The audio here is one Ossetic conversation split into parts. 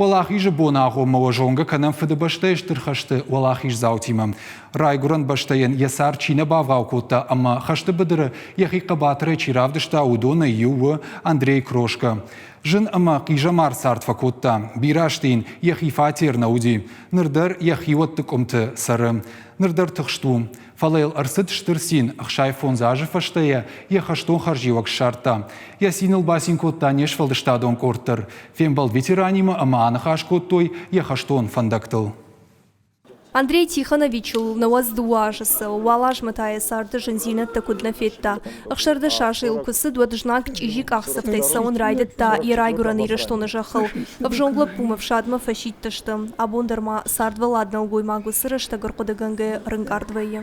Уӕлахизы боны агъоммӕ уӕ зонгӕ кӕнӕм Фыдыбӕстӕйы Стыр хӕсты уӕлахиздзаутимӕ. Райгуырӕн бӕстӕйӕн йӕ цард чи нӕ бавгъау кодта ӕмӕ хӕсты быдыры йӕхи хъӕбатырӕй чи равдыста, уыдонӕй иу у Андрей Крошка. Зын ӕмӕ хъизӕмар цард фӕкодта. Бирӕ азты йын йӕхи фатер нӕ уыди. Ныр дӕр йӕ хиуӕтты къуымты цӕры. Ныр дӕр тыхст у. Фӕлӕ йыл ӕрцыд стыр цин, 65 азы фӕстӕ йӕ йӕ хӕстон хӕрзиуӕг ссардта. Йӕ циныл бацин кодта не сфӕлдыстадон къорд дӕр. Фембӕлд ветеранимӕ ӕмӕ аныхас кодтой йӕ хӕстон фӕндӕгтыл. Андрей Тихоновичыл 92 азы цӕуы, уал азмӕ та йӕ царды зындзинӕдтӕ куыд нӕ федта. 16 азы йыл куы цыд, уӕд знаг чъизи къахдзӕфтӕй цӕуын райдыдта йӕ райгуырӕн Ирыстоны зӕххыл. Ӕвзонг лӕппумӕ ӕфсадмӕ фӕсидтысты. Абон дӕр ма цардвӕллад нӕлгоймаг уыцы рӕстӕг ӕрхъуыдыгӕнгӕ рынкъард вӕййы.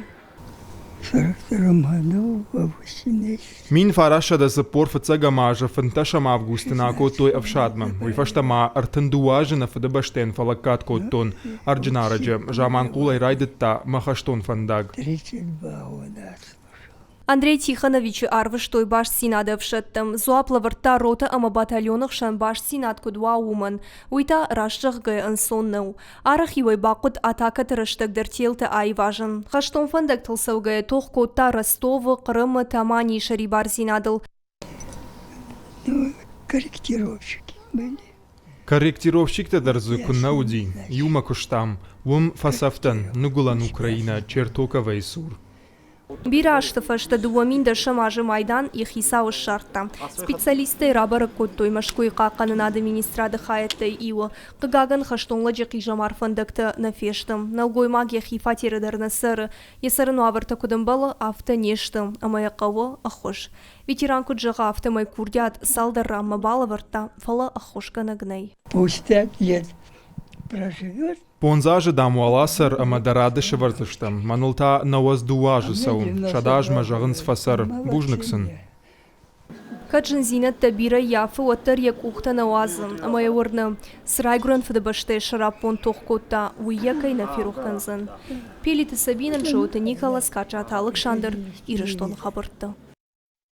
1945 азы 15 августы нӕ акодтой ӕфсадмӕ. Уый фӕстӕ ма 32 азы нӕ Фыдыбӕстӕйӕн фӕлӕггад кодтон. Ӕрджынарӕджы Заманхъулӕй райдыдта мӕ хӕстон фӕндаг. Андрей Тихоновичы арвыстой бастдзинады ӕфсӕдтӕм, дзуапп лӕвӕрдта ротӕ ӕмӕ батальоны хсӕн бастдзинад куыд уа, уымӕн. Уый та, раст зӕгъгӕйӕ, ӕнцон нӕу. Арӕх-иу ӕй бахъуыд атакӕты рӕстӕг дӕр телтӕ аивазын. Хӕстон фӕндӕгтыл цӕугӕйӕ тох кодта Ростовы, Хъырымы, Таманийы сӕрибардзинадыл. Корректировщики были. Корректировщиктӕ дӕр дзы куыннӕ уыди, иумӕ куыстам. Уым фӕцӕфтӕн Ныгуылӕн Украинӕ Чертоковӕйы цур. Бирӕ азты фӕстӕ 2010 азы майдан йӕ хицауы ссардта. Специалисттӕй рабӕрӕг кодтой Мӕскуыйы хъахъхъӕнынады министрады хайӕдтӕй иуы. Хъыгагӕн, хӕстон лӕджы хъизӕмар фӕндӕгтӕ нӕ фесты. Нӕлгоймаг йӕхи фатеры дӕр нӕ цӕры. Йӕ цӕрын уавӕртӕ куыд ӕмбӕлы, афтӕ не сты, ӕмӕ йӕ хъӕуы ӕххуыс. Ветеран куыд зӕгъы, афтӕмӕй курдиат цалдӕр ранмӕ балӕвӕрдта, фӕлӕ ӕххуысгӕнӕг нӕй. Пусть пять лет проживет, Фондз азы, дам, уал ацӕр ӕмӕ дӕ рады сӕвӕрдзыстӕм, мӕныл та 92 азы цӕуы, 100 азмӕ зӕгъынц фӕцӕр, бузныг сын. Кӕд зындзинӕдтӕ бирӕ ййафы, уӕддӕр йӕ къухтӕ нӕ уадзы ӕмӕ йӕ уырны, цы райгуырӕн Фыдыбӕстӕйы сӕраппонд тох кодта, уый йӕ кӕй нӕ ферох кӕндзӕн. Пелиты Сабина, Джиоты Николас, Каджаты Алыксандр, Ирыстоны хабӕрттӕ.